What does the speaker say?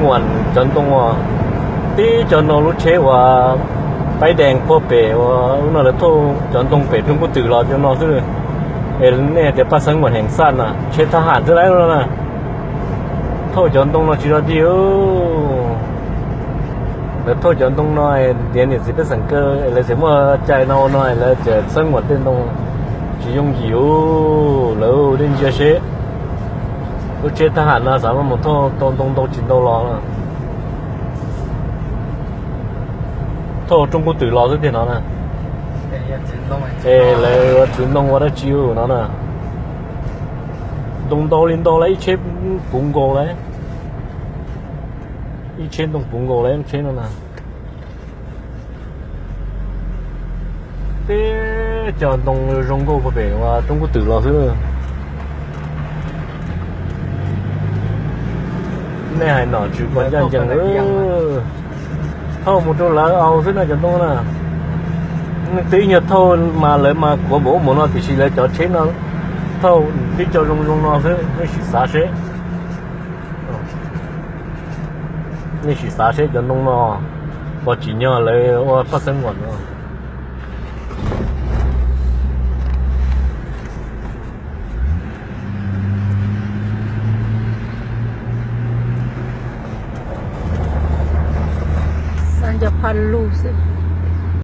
Nguam cov ntoo uas, tib cov no lub tsheb uas paib dees puag pem uas lub no lawv thauj cov ntoo pem Roob Kub Twm los cov no xwb. Es nej hais tias paj xeeb Nguam Heem Xaj na, tsheb thab ham xwb lauj no na. Thauj cov ntoo no tsis zog dig. Lawv thauj cov ntoo no, tias niam txiv pej xeem kaw es lawv tseem muaj cai no ua no, lawv tseem xeeb Nguam tej ntoo tsis yooj yim. Lawv dej ntsia seb lub tsheb thab ham no xav mus thauj tau ntoo ntau tsis ntau los. Thauj Roob Kub Twm los xwb tiag no na. Es lawv ua txwv ntoo ua dab tsi no na. Ntoo ntau li ntau lawm, ib tsheb puv nkaus lawm. Ib tsheb ntoo puv nkaus lawm tsheb no na. Teb cov ntoo zoo nkauj puag pem uas Roob Kub Twm los xwb. Nej hais nom tswv kua ncaj ncees, thauj mus rau lawv au xwb no cov ntoo na. Twb yog thauj mas lawv mas khuav npaum ub npaum no tiam sis lawv cov tsheb no thauj tib co zoo zoo no xwb, nej sim xav seb. Nej sim xav seb cov ntoo no puas tsim nyog lawv ua paj xeeb Nguam no. Xav nco phaj lug xwb.